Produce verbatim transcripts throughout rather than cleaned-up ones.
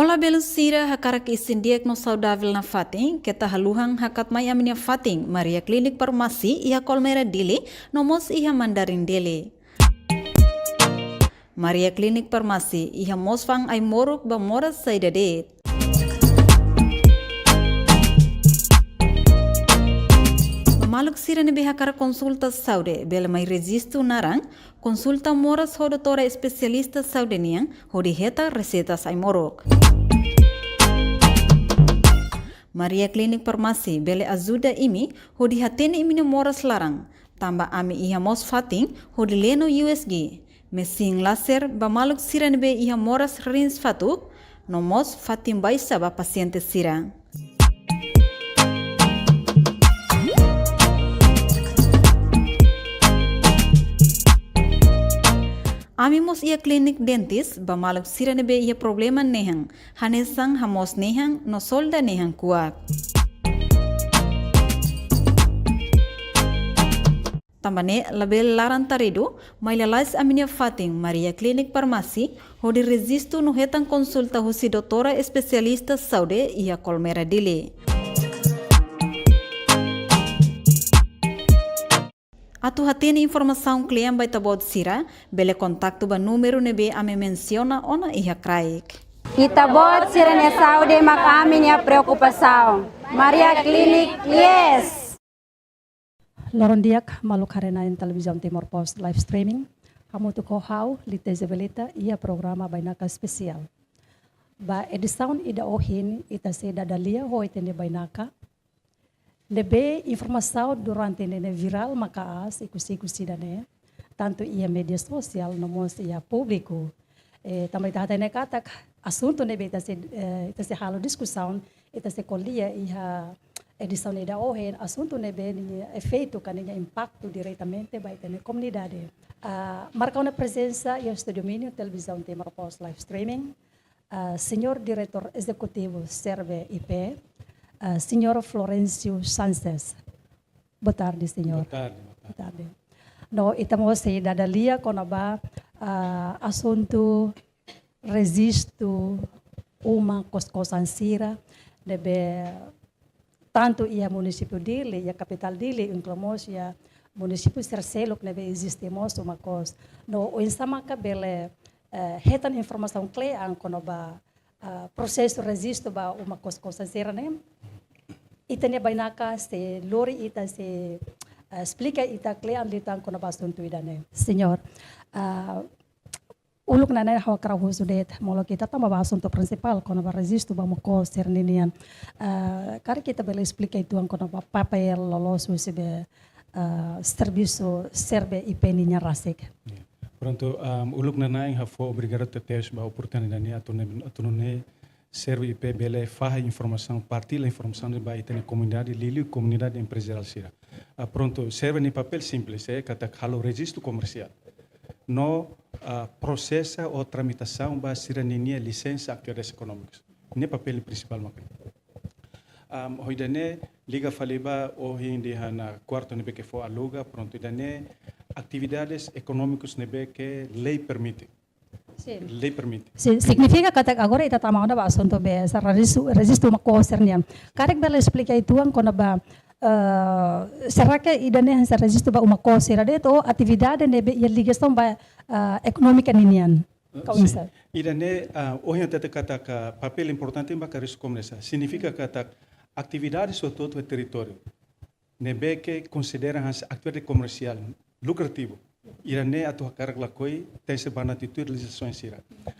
Labele sira hakarak isin di'ak no saudavel nafatin, keta haluhan hakat mai ami-nia fatin, Maria Clinic Farmasi, iha Kolmera Dili, no mós iha Mandarin Dili. Maria Clinic Farmasi, iha mós fa'an ai-moruk ba moras saida de'it. Ba maluk sira ne'ebé hakarak konsulta saúde, bele mai rejistu naran, konsulta moras ho doutora espesialista saúde nian, hodi hetan reseitas ai-moruk. Maria Clinic Farmasi bele ajuda imi hodi hatene imi-nia moras laran, tanba ami iha mós fatin hodi lee no U S G, mesin laser ba maluk sira ne'ebé iha moras rins fatuk, no mós fatin baixa ba pasiente sira. Ami mós iha klinik dentis ba maluk sira ne'ebé iha problema nehan, hanesan hamoos nehan no solda nehan kuak. Tanba ne'e labele laran taridu, mai lalais ami-nia fatin Maria Clinic Farmasi, hodi rejistu no hetan konsulta husi doutora espesialista saúde iha Kolmera Dili. Atu hatene informasaun kle'an ba ita-boot sira, bele kontaktu ba númeru ne'ebé ami mensiona ona iha kraik. Ita-boot sira-nia saúde mak ami-nia preokupasaun. Maria Clinic, yes! Loron di'ak, maluk haree-na'in Televizaun Timor Post live streaming. Hamutuk ho ha'u, Lite Isabelita, iha programa Bainaka Espesiál. Ba edisaun ida ohin, ita sei dada lia ho ita-nia bainaka ne'ebé informasaun durante ne'e virál maka'as ikus-ikus ida-ne'e, tantu iha média sosiál no mós iha públiku. Eh, tanba ita hatene katak asuntu ne'ebé ita sei, eh, ita sei halo diskusaun, ita sei ko'alia iha edisaun ida ohin, asuntu ne'ebé ninia efeitu ka ninia impaktu diretamente ba ita-nia komunidade. Ah, marka ona prezensa iha estúdiu mínimu Televizaun Timor Post live streaming, ah, Señór Diretór Ezekutivu Serve I P, ah, Señór Florencio Sanches. Boa tarde, señór. Boa tarde, boa tarde. Boa tarde. No, ita mós sei dada lia kona-ba, ah, asuntu rejistu uma kos-kosan sira ne'ebé tantu iha munisípiu Dili, iha kapitál Dili, inklui mós iha munisípiu sira seluk ne'ebé eziste mós uma kos. No, oinsá maka bele, eh, hetan informasaun kle'an kona-ba, ah, prosesu rejistu ba uma kos-kosan sira-ne'e. Ita-nia bainaka sei lori ita sei, eh, esplika ita kle'an liután kona-ba asuntu ida-ne'e. Señór, ah, uluk nanain ha'u hakarak husu de'it, molok ita tama ba asuntu prinsipál, kona-ba rejistu ba uma kos sira-ninian. Ah, karik ita bele esplika uitoan kona-ba papél loloos husi be, ah, servisu Serve I P nian rasik. Ya. Prontu, am, uluk nanain ha'u fó obrigadu tebes ba oportunidade ne'e atu nune'e, atu nune'e Serve I P bele fahe informasaun, partilla informasaun ba ita-nia komunidade, liuliu komunidade emprezariál sira. Ah, prontu, Serve nia papél simples, eh, katak halo rejistu komersiál. No, ah, prosesa ou tramitasaun ba sira-ninia lisensa atividades ekonómikas. Ne'e papél prinsipál mak ne'e. Am, ho ida-ne'e liga fali ba ohin dehan ona kuartu ne'ebé ke fó aluga, prontu ida-ne'e atividades ekonómikas ne'ebé ke lei permite. Sin. Lei permite. Sin, signifika katak agora ita tama ona ba asuntu be, sa rejistu, rejistu uma kos sira-nian. Karik bele esplika uitoan kona-ba, eh, será ke ida-ne'e hanesan rejistu ba uma kos sira de'it ou atividade ne'ebé iha ligasaun ba, eh, ekonómika ninian? Ka oinsá? Sin. Ida-ne'e, ah, ohin hatete katak papél importante ba rejistu komersiál. Signifika katak atividades hotu-hotu iha territóriu ne'ebé ke konsidera hanesan atividade komersiál lukrativu, ida-ne'e atu hakarak lakohi tenke ser ba na atitude lejislasaun sira.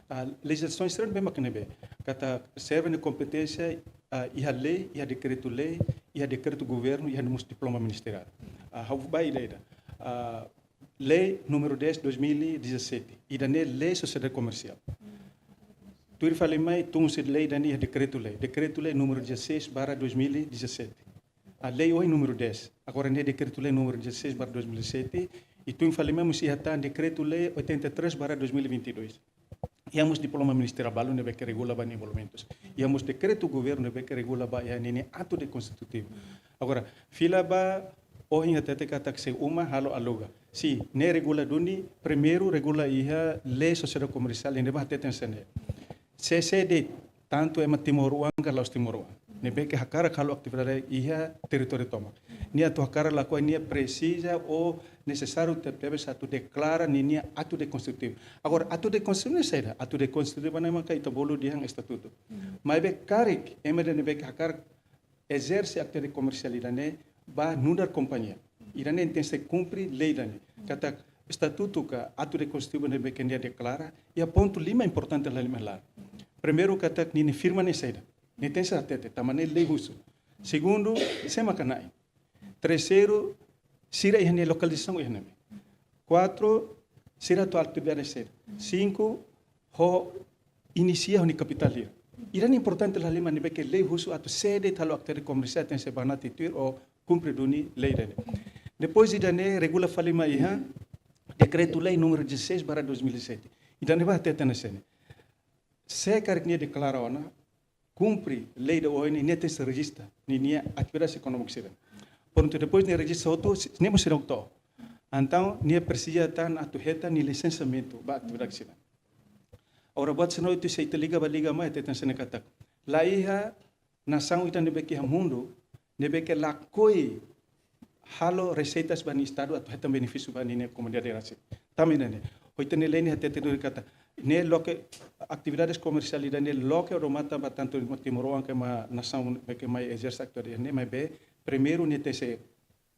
Ah, lejislasaun sira ne'ebé mak ne'ebé. Katak Serve nia kompeténsia, ah, iha lei, iha dekretu-lei, iha dekretu governu, iha mós diploma ministeriál. Ah, ha'u bá ida-ida. Ah, Lei número dez, dois mil e dezassete. Ida-ne'e lei sosiedade komersiál. Tuir fali mai, tun husi lei ida-ne'e iha dekretu-lei. Dekretu-lei número dezasseis barra dois mil e dezassete. A lei ohin número dez. Agora ne'e dekretu-lei número dezasseis barra dois mil e dezassete. I tun fali mai mós iha tan dekretu-lei oitenta e três barra dois mil e vinte e dois. Iha mós diploma ministeriál balu ne'ebé ke regula ba nia emolumentus. Iha mós dekretu governu ne'ebé ke regula ba iha ninia atu de konstitutivu. Agora, fila ba ohin hatete katak se uma halo aluga. Sin, ne'e regula duni, primeiru regula iha lei sosiedade komersiál, ne'ebé hatete hanesan ne'e. Se, se de'it, tantu ema timoroan ka la'ós timoroan ne'ebé ke hakarak halo atividade iha territóriu tomak. Nia atu hakarak lakohi, nia presiza ou nesesáriu tebetebes atu deklara ninia atu de konstitutivu. Agora, atu de konstitutivu ne'e saida? Atu de konstitutivu ne'e maka ita bolu dehan estatutu. Maibé karik ema ida ne'ebé ke hakarak ezerse atividade komersiál ida-ne'e ba nu'udar kompañia, ida-ne'e tenke kumpre lei ida-ne'e. Katak estatutu ka atu de konstitutivu ne'ebé ke nia deklara, iha pontu lima importante la lima la. Primeiru, katak ninia firma ne'e saida, ne'e tenke hatete, tanba ne'e lei husu. Segundu, sé maka na'in. Terseiru, sira iha nia lokalizasaun iha ne'ebé. Kuatru, sira atu atividade saida. Sinku, ho inisia ho nia kapitál hira. Ida-ne'e importante la lima ne'ebé ke lei husu atu sé de'it halo atividade komersiál tenke banati tuir ou kumpre duni lei ida-ne'e. Depois ida-ne'e regula fali mai iha dekretu-lei número dezasseis barra dois mil e sete. Ida-ne'e ba hatete hanesan ne'e. Sé karik nia deklara ona, kumpre lei ida ohin ne'e, nia tenke rejista ninia atividade ekonómika sira. Prontu, depois nia rejista hotu, ne'e mós seidauk to'o. Entaun nia presiza tan atu hetan nia lisensiamentu ba atividade sira. Agora buat sira-ne'e hotu, se ita liga bá liga mai, hatete hanesan ne'e katak la iha nasaun ida ne'ebé ke iha mundu ne'ebé ke lakohi halo reseitas ba nia estadu atu hetan benefísiu ba ninia komunidade rasik. Tanba ne'e, ho ita-nia lei ne'e hatete duni katak ne'e loke, atividades komersiál ida-ne'e loke odamatan ba tantu timoroan ka ema nasaun ne'ebé ke mai ezerse atividade ne'e, maibé primeiru nia tenke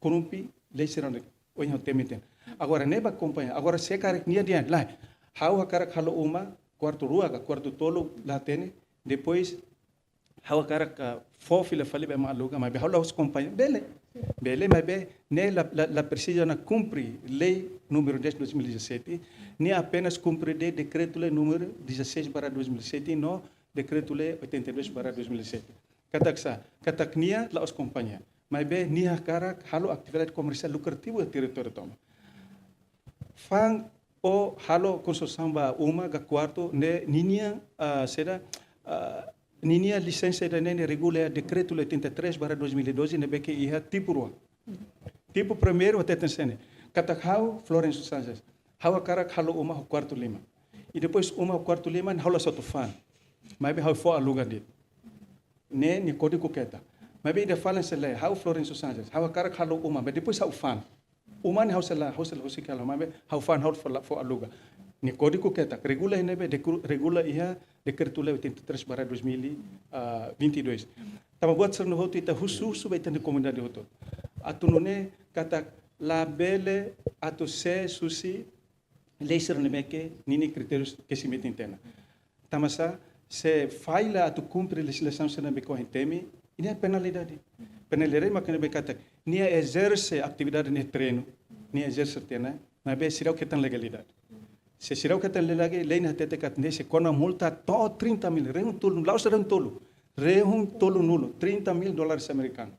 kumpre lei sira-ne'e ohin ha'u temi tiha ona. Agora ne'e ba kompañia. Agora se karik nia dehan lae, ha'u hakarak halo uma kuartu rua ka kuartu tolu la hatene, depois ha'u hakarak, ah, fó fila fali ba ema aluga, maibé ha'u la'ós kompañia. Bele. Bele, maibé ne'e la, la, la presiza ona kumpre lei número dez dois mil e dezassete, nia apenas kumpre de'it dekretu-lei número dezasseis barra dois mil e sete no dekretu-lei oitenta e dois barra dois mil e sete. Katak sá, katak nia la'ós kompañia, maibé nia hakarak halo atividade komersiál lukrativu iha territóriu tomak. Fa'an ou halo konstrusaun ba uma ka kuartu ne'e, ninia, ah, saida, ah, ninia lisensa ida-ne'e ne'e regula iha dekretu-lei oitenta e três barra dois mil e doze ne'ebé ke iha tipu rua. Tipu primeiru hatete hanesan ne'e. Katak ha'u Florencio Sanches, ha'u hakarak halo uma ho kuartu lima. I depois uma ho kuartu lima ne'e ha'u la soto fa'an, maibé ha'u fó aluga de'it. Ne'e, ne'e kódigu ketak. Maibé ida fali hanesan ne'e, ha'u Florencio Sanches, ha'u hakarak halo uma, maibé depois ha'u fa'an. Uma ne'e ha'u sei la, ha'u sei la husik halo, maibé ha'u fa'an, ha'u fó la, fó aluga. Ne'e kódigu ketak, regula iha ne'ebé, dekru-, regula iha dekretu-lei oitenta e três barra dois mil e vinte e dois. Tanba buat sira-ne'e hotu ita husu, husu ba ita-nia komunidade hotu. Atu nune'e katak labele atu sees husi lei sira ne'ebé ke ninia kritériu ke se mete tiha ona. Tanba sá, se falla atu kumpre lejizlasaun sira ne'ebé ke ohin temi, nia penalidade. Penalidade maka ne'ebé katak nia ezerse atividade ne'e terrenu, nia ezerse tiha ona, maibé seidauk hetan legalidade. Se seidauk hetan legalidade, lei ne'e hatete katak ne'e sei kona multa to'o trinta mil, rihun tolu, la'ós rihun tolu, rihun tolunulu, trinta mil dólares amerikanu.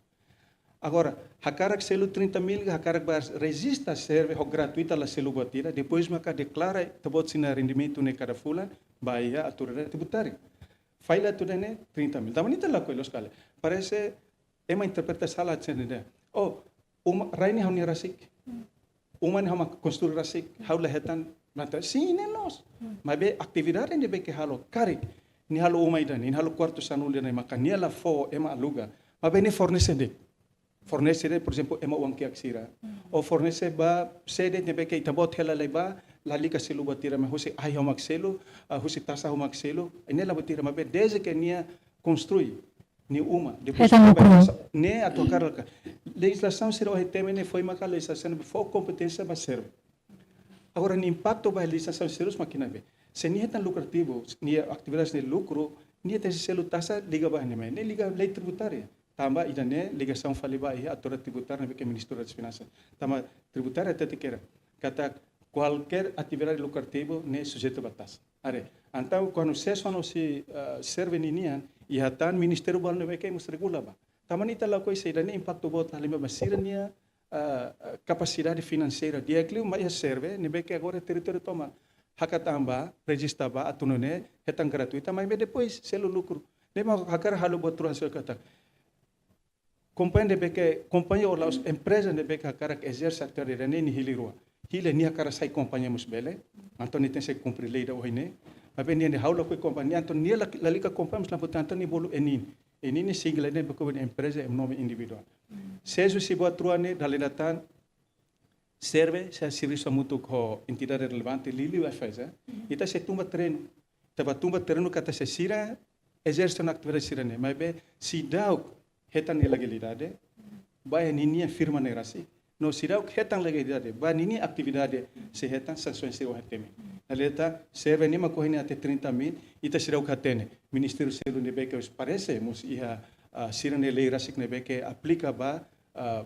Agora, hakarak selu trinta mil, hakarak bá rejista serve ho gratuita, la selu buat ida, depois maka deklara, ita-boot asina rendimentu ne'e kada fulan ba iha autoridade tributária. Falla atu dehan ne'e trinta mil. Tanba ita lakohi loos kala. Parese ema interpreta sala hanesan ne'e. Oh, uma, rai ne'e ha'u-nia rasik. Uma ne'e ha'u mak konstrui rasik, ha'u la hetan, mata, sin, ne'e loos. Maibé atividade ne'ebé ke halo karik, nia halo uma ida-ne'e, nia halo kuartu sanulu ida-ne'e, maka nia la fó ema aluga, maibé nia fornese de'it. Fornese de'it, por ezemplu, ema oan-kiak sira. Ou fornese ba sé de'it ne'ebé ke ita-boot hela lai bá, lalika selu buat ida, maibé husi ahi ha'u mak selu, ah, husi tasa ha'u mak selu, ne'e la buat ida, maibé desde ke nia konstrui nia uma, depois hetan lukru, ne'e atu hakarak. Lejizlasaun sira ohin temi ne'e foin maka lejizlasaun ne'e fó kompeténsia ba serve. Agora, nia impaktu ba lejizlasaun sira mak iha ne'ebé. Se nia hetan lukrativu, nia atividade ne'e lukru, nia tenke selu tasa liga ba ne'e mai. Ne'e liga lei tributária. Tanba ida-ne'e ligasaun fali ba iha autoridade tributária ne'ebé ke Ministériu das Finansas. Tanba tributária hatete katak, katak kualkér atividade lukrativu ne'e sujeitu ba tasa. Haree, entaun kuandu sees ona husi, ah, serve ninian, iha tan ministériu balu ne'ebé ke mós regula ba. Tanba ita lakohi, se ida-ne'e impaktu boot la lima ba sira-nia, ah, ah, kapasidade finanseira di'ak liu mai iha serve ne'ebé ke agora territóriu tomak. Hakat an ba, rejista ba, atu nune'e hetan gratuita, maibé depois selu lukru. Ne'e mak hakarak halo buat rua hanesan ne'e katak kompañia ne'ebé ke, kompañia ou la'ós empreza ne'ebé ke hakarak ezerse atividade ne'e nia hili rua. Hili nia hakarak sai kompañia mós bele, entaun nia tenke kumpre lei ida ohin ne'e. Maibé nia dehan ha'u lakohi kompañia, entaun nia la, lalika kompañia mós la importante, entaun nia bolu ENIN. ENIN ne'e sigla ne'ebé ko'alia empreza em nome individual. SEJU, se buat rua ne'e, dala ida tan, SERVE sei servisu hamutuk ho entidade relevante, liuliu F S, eh? Ita sei tun ba terrenu. Ita bá tun ba terrenu katak se sira ezerse ona atividade sira-ne'e. Maibé seidauk hetan ilegalidade, ba iha ninia firma ne'e rasik. No seidauk hetan legalidade, ba ninia atividade sei hetan sansaun sira ohin temi. Dala ida tan, SERVE ne'e mak ohin ne'e hatete trinta mil, ita seidauk hatene. Ministériu seluk ne'ebé ke parese mós iha, ah, sira-nia lei rasik ne'ebé ke aplika ba, ah,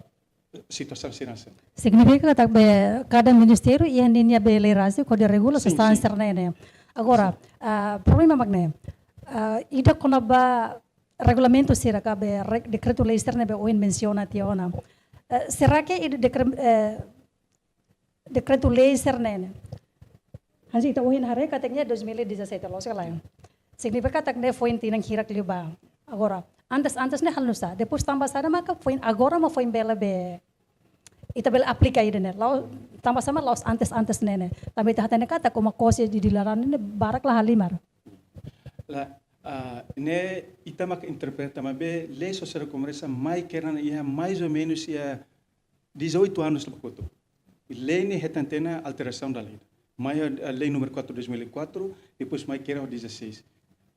situasaun sira hanesan. Signifika katak be kada ministériu iha ninia be lei rasik hodi regula, sin, situasaun, sin, sira-ne'e. Agora, sin, ah, problema mak ne'e. Ah, ida kona-ba regulamentu sira ka be re-, dekretu-lei sira ne'ebé ohin mensiona tiha ona. Eh, será que ida dekre-, eh, dekretu-lei sira-ne'e, hanesan ita ohin haree katak ne'e dois mil e dezassete loos ka lae? Signifika katak ne'e foin tinan hirak liubá. Agora, antes, antes ne'e halo nu'usá? Depois tanba saida maka foin agora mak foin bele be, ita bele aplika ida-ne'e? La'o, tanba saida mak la'ós antes, antes ne'e ne'e? Tanba ita hatene katak uma-kos iha Dili laran ne'e barak la halimar. La, ah, ne'e ita mak interpreta, maibé lei sosiedade komersiál mai kedas iha mais ou menus iha dezoito anos la kotuk. I lei ne'e hetan tiha ona alterasaun dala ida. Mai, eh, lei número quatro dois mil e quatro, depois mai kedas dezasseis.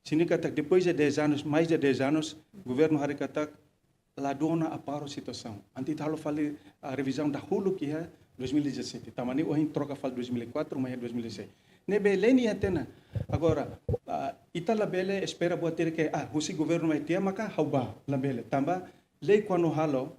Signifika katak depois de dez anos, mais de dez anos, governu haree katak la duna aparo situasaun. Entaun ita halo fali, ah, revizaun dahuluk iha dois mil e dezassete. Tanba ne'e ohin troka fali dois mil e quatro, mai iha dois mil e dezasseis. Ne'ebé lei ne'e iha tiha ona. Agora, ah, ita labele espera buat ida ke, ah, husi governu mai tiha maka ha'u bá, labele. Tanba lei kuandu halo,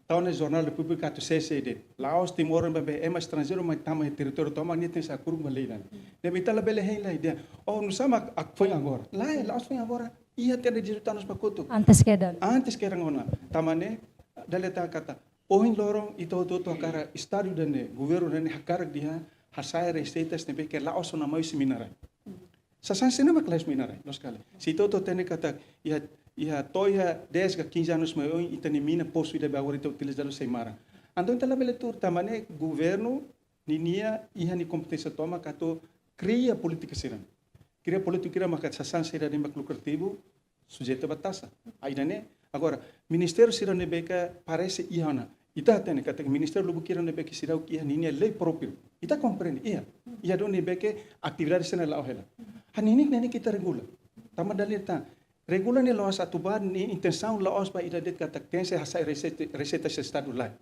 tau iha Jornál da Repúblika atu C C D. La'ós Timor, maibé ema estranjeiru mai tama iha territóriu tomak, nia tenke hakru'uk ba lei ne'e. Ne'ebé ita labele hein lai dehan, oh, nu'usá mak foin agora? Lae, la'ós foin agora. Iha tiha ona dezoito anos ba kotuk. Antes kedas. Antes kedas ona. Tanba ne'e, dala ida tan katak, ohin loron ita hotu-hotu hakarak, Estadu ida-ne'e, governu ida-ne'e hakarak dehan hasa'e reseitas ne'ebé ke la'ós ona mai husi mina-rai. Sasán sira-ne'e mak la'ós mina-rai, loos ka lae? Se ita hotu hatene katak iha, iha to'o iha dez ka quinze anos mai oin, ita-nia mina posu ida be agora ita utiliza halo sei maran. Entaun ita labele tuur, tanba ne'e governu ninia iha nia kompeténsia tomak atu kria polítika sira-ne'e. Kria polítika sira maka sasán sira-ne'e mak lukrativu, sujeita ba taxa. Ida-ne'e, agora, ministériu sira ne'ebé ke parese iha ona. Ita hatene katak ministériu lubuk sira ne'ebé ke seidauk iha ninia lei própriu. Ita komprende, iha. Iha duni ne'ebé ke atividade sira-ne'e la'o hela. Hanesan ne'e ne'e ita regula. Tanba dala ida tan. Regula ne'e la'ós atu ba nia intensaun la'ós ba ida de'it katak tenke hasa'e reseita, reseita Estadu, lae.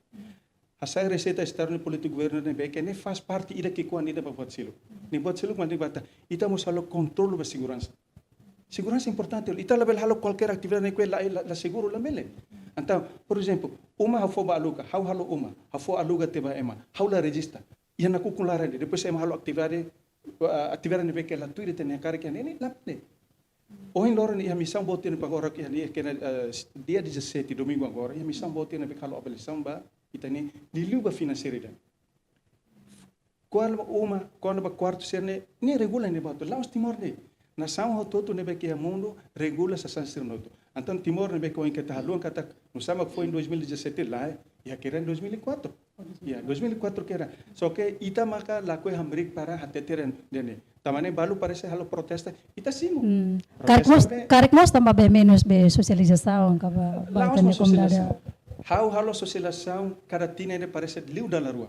Hasa'e reseita Estadu ne'e polítika governu ne'ebé ke ne'e faz parte ida ki'ikoan ida ba buat seluk. Ne'e buat seluk mak ne'e bata. Ita mós halo kontrolu ba seguransa. Seguransa importante. Ita labele halo kualkér atividade ne'ebé la, la, la seguru, labele. Entaun, por ezemplu, uma ha'u fó ba aluga, ha'u halo uma, ha'u fó aluga tiha ba ema, ha'u la rejista. Iha nakukun laran de'it, depois ema halo atividade, ah, atividade ne'ebé ke la tuir ita-nia hakarak, ne'e, ne'e labele. Ohin loron iha misaun boot ida ne'ebé agora ke iha ne'e, ke, eh, dia dezassete, domingu agora, iha misaun boot ida ne'ebé halo avaliasaun ba ita-nia, liuliu ba finanseira ida. Kona-ba uma, kona-ba kuartu sira-ne'e, ne'e regula ne'e ba hotu. La'ós Timor de'it. Nasaun hotu-hotu ne'ebé ke iha mundu regula sasán sira-ne'e hotu. Entaun Timor ne'ebé ke ohin keta haluha katak nu'usá mak foin dois mil e dezassete, lae, iha kedas dois mil e quatro. Ya, dois mil e quatro kedas. Só ke ita maka lakohi hamriik para hateten de'it ne'e. Tanba ne'e balu parese halo protesta, ita simu. Hmm. Protesta karik mós, be, karik mós tanba be menus be sosializasaun ka ba, ba la'ós ita-nia komunidade. Sosializasaun. Ha'u halo sosializasaun kada tinan ne'e parese liu dala rua.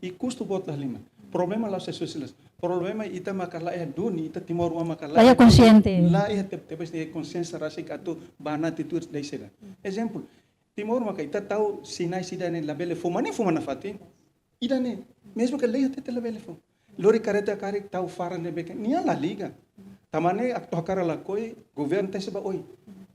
I kustu boot la halimar. Problema la'ós sosializasaun. Problema ita maka la iha duni, ita timoroan maka la iha konsiente. La iha te-, tebes nia konsiénsia rasik atu ba na atitude dai seda. Ezemplu, Timor maka ita tau sinais ida-ne'e labele fó, mak ne'e fó mak nafatin. Ida-ne'e, mezmu ke lei hatete labele fó. Lori karreta karik tau faran ne'ebé ke, nia la liga. Tanba ne'e atu hakarak lakohi, governu tenke ba oin.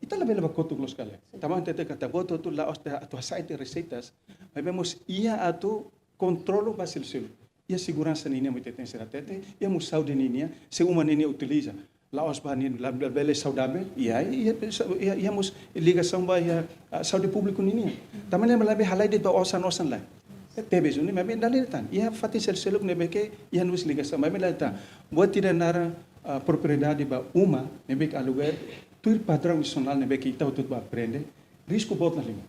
Ita labele ba kotuk loos ka lae. Tanba hatete katak buat hotu-hotu la'ós de'it atu hasa'e reseitas. Maibé mós iha atu kontrolu ba seluk-seluk. Iha seguransa ninia mak ita tenke hatete, iha mós saúde ninia, se uma ninia utiliza. La'ós ba nia la, labele saudavel, iha, iha, iha, iha mós ligasaun ba iha, ah, saúde públiku ninia. Tanba ne'e labele halai de'it ba osan-osan lae. Eh, tebes ne'e, maibé dala ida tan. Iha fatin seluk-seluk ne'ebé ke, iha mós ligasaun, maibé dala ida tan. Buat ida naran, ah, propriedade ba uma, ne'ebé ke aluguer, tuir padraun institusionál ne'ebé ke ita hotu-hotu bá aprende, risku boot la halimar.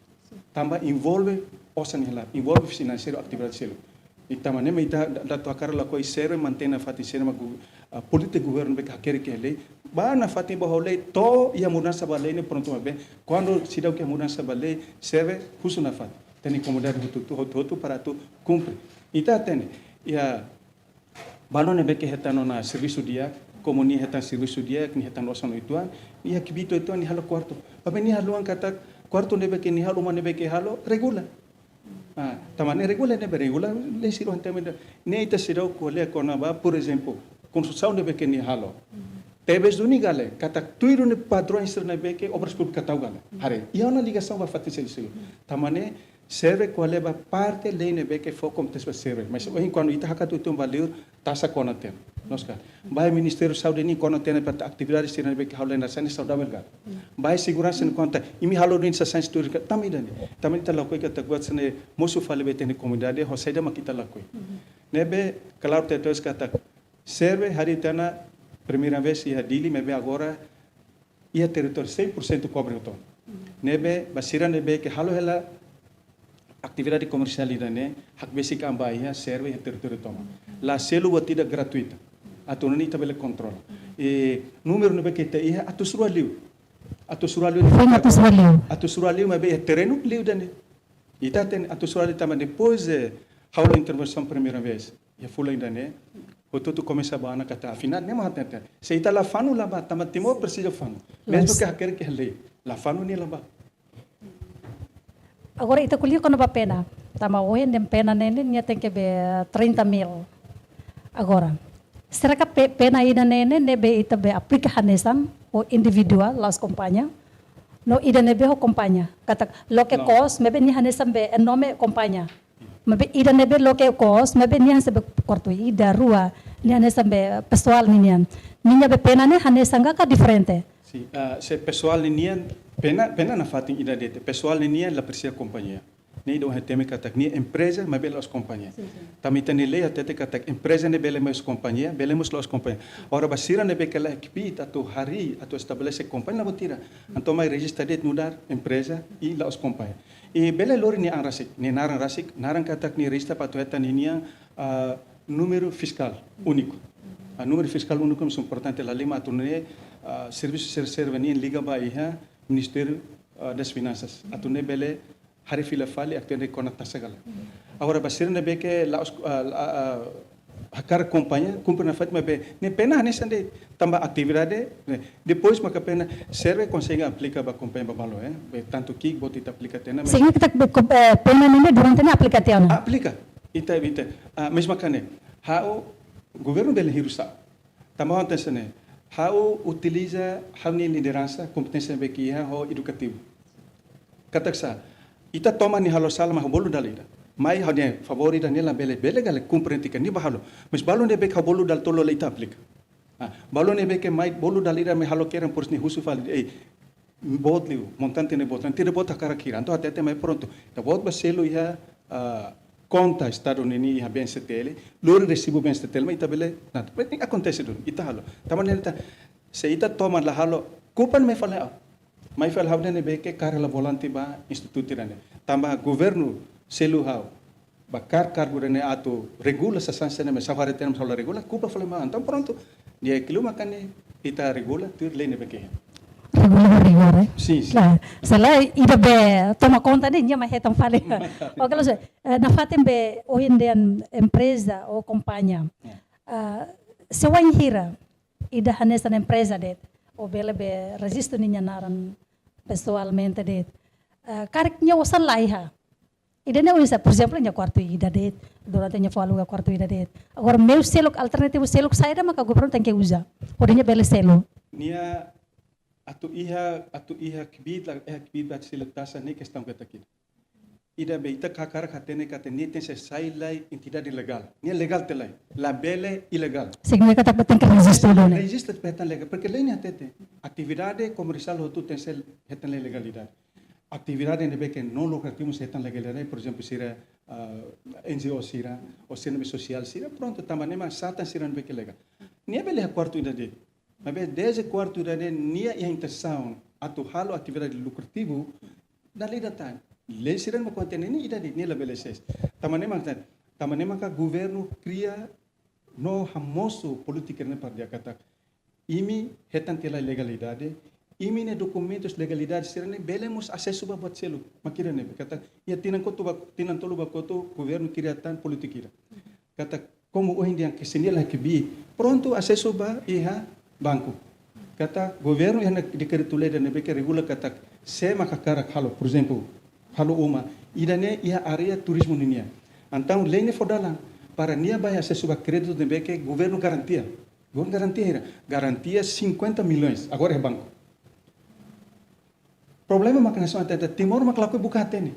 Tanba envolve osan hela, envolve finanseiru atividade seluk. Ita mane ma ita da, da atu hakarak lakohi, serve mantein nafatin sira mak gu-, ah, polítika governu ne'ebé hakerek iha lei. Ba nafatin ba ho lei, to'o iha mudansa ba lei ne'e prontu maibé. Kuandu seidauk iha mudansa ba lei, serve husu nafatin. Ita-nia komunidade hotu-hotu, hotu-hotu para atu kumpre. Ita hatene, iha balu ne'ebé ke hetan ona servisu di'ak, komu nia hetan servisu di'ak, nia hetan osan uitoan, nia kbiit uitoan, nia halo kuartu. Maibé nia haluha katak kuartu ne'ebé ke nia halo, uma ne'ebé ke halo, regula. Ah, tanba ne'e regula ne'ebé regula, lei sira hatene ida. Ne'e ita seidauk ko'alia kona-ba, por ezemplu, konstrusaun ne'ebé ke nia halo. Tebes duni gale, katak tuir duni padrões sira ne'ebé ke Obras Públikas tau gale. Haree, iha ona ligasaun ba fatin seluk-seluk. Tanba ne'e, serve ko'alia ba parte lei ne'ebé ke fó kompeténsia ba serve. Mas ohin kuandu ita hakat uitoan ba liur, taxa kona tiha ona. Loos ka? Ba Ministériu Saúde nia kona tiha ona para atividade sira ne'ebé ke halo iha ne'e saudável ka. Ba seguransa nia kona tiha ona, imi halo duni sasán tuir ka, tanba ida-ne'e. Tanba ita lakohi katak buat sira-ne'e mosu fali ba ita-nia komunidade, ho saida mak ita lakohi. Ne'ebé, klaru tebes katak, serve harii tiha ona primeira vez iha Dili, maibé agora iha territóriu cem por cento kobre hotu. Ne'ebé, ba sira ne'ebé ke halo hela atividade komersiál ida-ne'e, hakbesik an ba iha, serve iha territóriu tomak. La selu buat ida gratuita. Atu nune'e ita bele kontrola. I númeru ne'ebé ke ita iha, atus rua liu. Atus rua liu. Foin atus rua liu. Atus rua liu, maibé iha terrenu liu ida-ne'e. Ita hatene atus rua liu tanba depois de halo intervensaun primeira vez. Iha fulan ida-ne'e, hotu-hotu komesa ba ona katak, afinál, ne'e mak hatete. Se ita la fanu la bá, tanba Timor presiza fanu. Mezmu ke hakerek iha lei, la fanu nia la bá. Agora ita ko'alia kona-ba pena. Tanba ohin dehan pena ne'e ne'e, nia tenke be trinta mil. Agora, será ke pe-, pena ida-ne'e ne'e, ne'ebé ita be aplika hanesan, ou individuál, la'ós kompañia? No ida ne'ebé ho kompañia. Katak loke kos, maibé nia hanesan be em nome kompañia. Maibé ida ne'ebé loke kos, maibé nia hanesan be kuartu ida, rua, nia hanesan be pesoál ninian. Ninia be pena ne'e hanesan ka diferente? Sin, ah, se pesoál ninian, pena, pena nafatin ida de'it. Pesoál ninian la presiza kompañia. Ne'e ida ohin temi katak nia empreza, maibé la'ós kompañia. Sin, sin. Tanba ita-nia lei hatete katak empreza ne'e bele mós kompañia, bele mós la'ós kompañia. Agora ba sira ne'ebé ke la kbiit atu harii, atu estabelese kompañia la buat ida. Entaun mai rejista de'it nu'udar empreza i la'ós kompañia. I bele lori nia an rasik, nia naran rasik, naran katak nia rejista para atu hetan ninia, ah, númeru fiskál úniku. Ah, númeru fiskál úniku ne'e importante, la lima atu nune'e, ah, servisu sira serve nian liga ba iha Ministériu, ah, das Finansas. Atu nune'e bele harii fila fali, atu hatene kona taxa ka lae. Agora ba sira ne'ebé ke la'ós, ah, la, ah, hakarak kompañia, kumpre nafatin maibé ne'e pena hanesan de'it tanba atividade, ne'e. Depois maka pena serve konsege aplika ba kompañia balu, eh. Be tantu ki'ik boot ita aplika tiha ona, mas... Signifika katak be ko-, eh, pena ne'e durante ne'e aplika tiha ona? Aplika. Ita, ita. Ah, mas maka ne'e, ha'u governu bele hirus ha'u. Tanba ha'u hatene, ha'u utiliza ha'u-nia lideransa, kompeténsia ne'ebé ke iha ho edukativu. Katak sá, ita toman nia halo sala mai ho bolu dala ida. Mai ha'u-nia favór ida-ne'e labele, bele gale komprende katak nia bá halo. Mas balu ne'ebé ke ho bolu dala tolu la ita aplika. Ah, balu ne'ebé ke mai bolu dala ida mai halo kedan, por nia husu fali, ei, boot liu, montante ne'e boot, entaun ida boot hakarak hira. Entaun hatete mai prontu. Ita-boot bá selu iha, ah, konta Estadu ninian iha B N C T L, lori resibu B N C T L, mai ita bele, nah, akontese duni, ita halo. Tanba ne'e ita, se ita toman la halo, kulpa ne'e mai fali ha'u. Mai fali ha'u dehan ne'ebé ke kaer hela volante ba institutu ida-ne'e. Tanba governu selu ha'u ba kaer kargu ida-ne'e atu regula sasán sira-ne'e, mas ha'u haree tiha ona ha'u la regula, kulpa fali mai ha'u. Entaun prontu, di'ak liu maka ne'e ita regula tuir lei ne'ebé ke iha. Regula ho rigór, eh? Sin, sin. Klaru. Se lae ida be toma konta ne'e, nia mai hetan fali. Oke, loos, eh, nafatin be ohin dehan empreza ou kompañia. Ya. Ah, se wainhira ida hanesan empreza de'it, ou bele be rejistu ninia naran pesoalmente de'it. Ah, karik nia osan la iha. Ida-ne'e uza, por ezemplu, nia kuartu ida de'it, durante nia fó aluga kuartu ida de'it. Agora, meiu seluk, alternativu seluk saida maka governu tenke uza hodi nia bele selu? Nia atu iha, atu iha kbiit la, iha kbiit ba selu taxa ne'e kestaun ketak ida. Ida be ita hakarak hatene katak nia tenke sai lai entidade legál. Nia legál tiha lai. Labele ilegál. Signifika katak tenke rejistu duni. Rejistu para hetan legál. Porke lei ne'e hatete, atividade komersiál hotu tenke hetan legalidade. Atividade ne'ebé ke não lucrativo sei hetan legalidade, por ezemplu, sira, ah, N G O sira, ou sira ne'ebé sosiál sira, prontu, tanba ne'e mak satan sira ne'ebé ke legál. Nia bele iha kuartu ida de'it. Maibé dezde kuartu ida de'it nia iha intensaun atu halo atividade lukrativu, dala ida tan. Lei sira-ne'e mak kontene nia ida de'it, nia labele ses. Tanba ne'e mak tan, Tanba ne'e maka governu kria no hamosu polítika ne'e para di'ak katak imi hetan tiha lai legalidade, imi-nia dokumentus legalidade sira-ne'e bele mós asesu ba buat seluk. Mak ida-ne'e katak iha tinan kotuk ba, tinan tolu ba kotuk governu kria tan polítika ida. Katak komu ohin di'ak ke sendiri lagi bi, prontu asesu ba iha banku. Katak governu iha nia dekretu-lei ida ne'ebé ke regula katak sé mak hakarak halo, por ezemplu, halo uma, ida-ne'e iha área turizmu ninian. Entaun lei ne'e fó dalan para nia bá asesu ba kréditu ne'ebé ke governu garantia. Governu garantia hira, garantia cinquenta milhões, agora iha banku. Problema mak nasaun hatete, Timor mak lakohi buka hatene.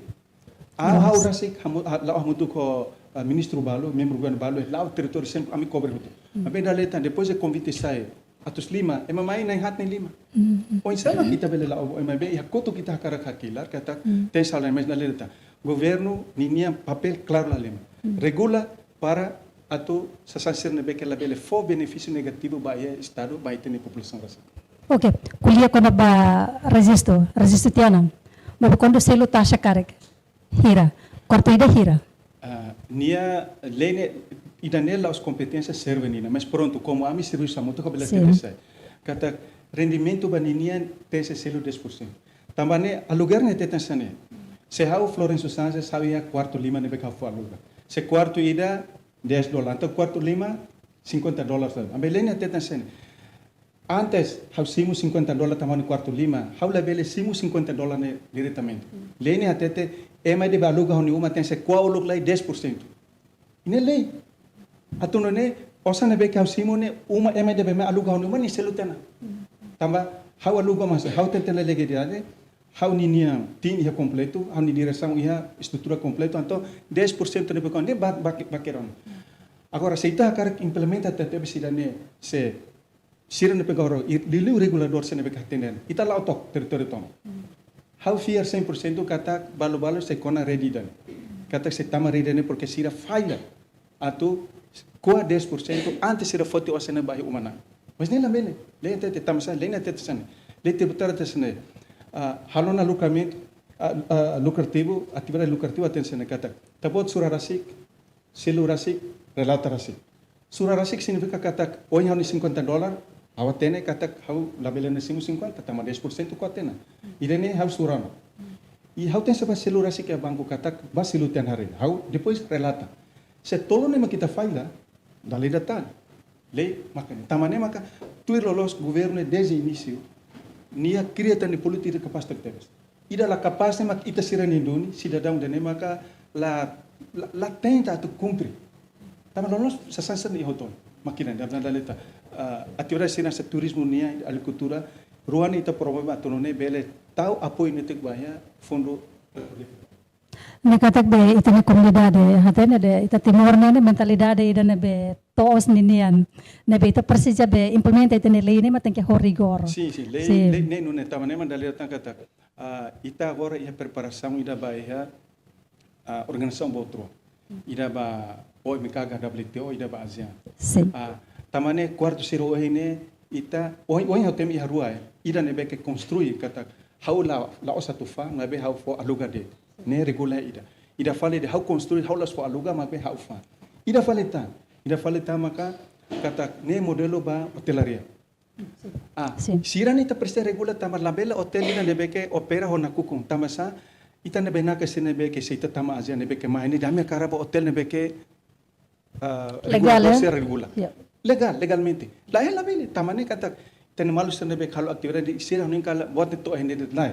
Ah, ha'u rasik hamu-, ah, la'o hamutuk ho, ah, ministru balu, membru governu balu, la'o territóriu sempre ami kobre hotu. Maibé dala ida tan, depois de konvite sai atus lima, ema mai na'in haat na'in lima. Oinsá mak ita bele la'o, ema be, iha kotuk ita hakarak hakilar, katak tenke sai, maibé dala ida tan. Governu ninia papél klaru la lima. Regula para atu sasán sira ne'ebé ke labele fó benefísiu negativu ba iha Estadu, ba ita-nia populasaun rasik. Oke, ko'alia kona-ba rejistu, rejistu tiha ona. Maibé kuandu selu taxa karik, hira, kuartu ida hira. Ah, nia lei ne'e, ida-ne'e la'ós kompeténsia SERVE nian, mas prontu, komu ami servisu hamutuk, ha'u bele hatete sai. Katak rendimentu ba ninian tenke selu dez por cento. Tanba ne'e alugér ne'e hatete hanesan ne'e. Se ha'u Florencio Sanches, ha'u iha kuartu lima ne'ebé ke ha'u fó aluga. Se kuartu ida dez dólar, entaun kuartu lima cinquenta dólar. Maibé lei ne'e hatete hanesan ne'e. Antes ha'u simu cinquenta dólar tama iha kuartu lima, ha'u labele simu cinquenta dólar ne'e diretamente. Lei ne'e hatete, ema ne'ebé aluga ha'u-nia uma tenke ko'a uluk lai dez por cento. Ne'e lei. Atu nune'e, osan ne'ebé ke ha'u simu ne'e, uma ema ne'ebé mai aluga ha'u-nia uma nia selu tiha ona. Tanba ha'u aluga, mas ha'u tenke iha legalidade, ha'u-nia, nia tim iha kompletu, ha'u-nia diresaun iha estrutura kompletu, entaun dez por cento ne'ebé ke ne'e ba, ba, ba kera. Agora, se ita hakarak implementa tebetebes ida-ne'e, se sira ne'ebé ke agora, i-, liuliu reguladór sira ne'ebé ke hatene, ita la'o to'o territóriu tomak. Ha'u fiar cem por cento katak balu-balu sei kona rede ida-ne'e. Katak sei tama rede ne'e porque sira falla atu ko'a dez por cento antes sira foti osan ne'e ba iha uma-na'in. Mas ne'e labele, lei hatete, tanba sá, lei ne'e hatete hanesan ne'e. Lei tributária hatete hanesan ne'e. Ah, halo ona lukramentu, ah, ah, lukrativu, atividade lukrativa hatete hanesan ne'e katak. Ita-boot sura rasik, selu rasik, relata rasik. Sura rasik signifika katak, ohin ha'u-nia cinquenta dólar, ha'u hatene katak ha'u labele ne'e simu cinquenta, tanba dez por cento ko'a tiha ona. Ida-ne'e ha'u sura ona. I ha'u tenke bá selu rasik iha banku katak, bá selu tiha ona haree. Ha'u depois relata. Se tolu ne'e mak ita falla, dala ida tan. Lei maka ne'e. Tanba ne'e maka, tuir loloos governu ne'e desde inísiu, nia kria tan nia polítika kapás tebetebes. Ida la kapás ne'e mak ita sira-nia duni, sidadaun ida-ne'e maka la, la, la tenta atu kumpre. Tanba loloos sasán sira-ne'e iha hotu ona. Mak ida-ne'e, dala ida tan, ah, atividade sira hanesan turizmu nian, agrikultura, rua ne'e ita promove atu nune'e bele tau apoiu netik ba iha fundu. Ne'e katak be ita-nia komunidade, hatene de'it, ita Timor ne'e, ne'e mentalidade ida ne'ebé to'os ninian. Ne'ebé ita presiza be implementa ita-nia lei ne'e mak tenke ho rigór. Sin, sin, lei, sin, lei ne'e nune'e, tanba ne'e mak dala ida tan katak, ah, ita agora iha preparasaun ida ba iha, ah, organizasaun boot rua. Ida ba O M K H W T O, ida ba ASEAN. Sin. Ah, tanba ne'e kuartu sira ohin ne'e, ita, ohin, ohin ha'u temi iha rua, eh. Ida ne'ebé ke konstrui katak, ha'u la, la'ós atu fa'an, maibé ha'u fó aluga de'it. Ne'e regula ida. Ida fali de'it ha'u konstrui, ha'u la'ós fó aluga, maibé ha'u fa'an. Ida fali tan, ida fali tan maka, katak ne'e modelu ba otelaria. Ah, sin, sira-ne'e ita presiza regula tanba labele otél ida ne'ebé ke opera ho nakukun. Tanba sá, ita ne'ebé naka sira ne'ebé ke se ita tama ASEAN ne'ebé ke mai ne'e, ami hakarak ba otél ne'ebé ke, ah, legál, reguladór, eh? Sira regula. Ya. Legál, legalmente. Lae, labele, tanba ne'e katak, ita-nia maluk sira ne'ebé ke halo atividade, sira ne'e kala buat ne'e to'o iha ne'e de'it lae.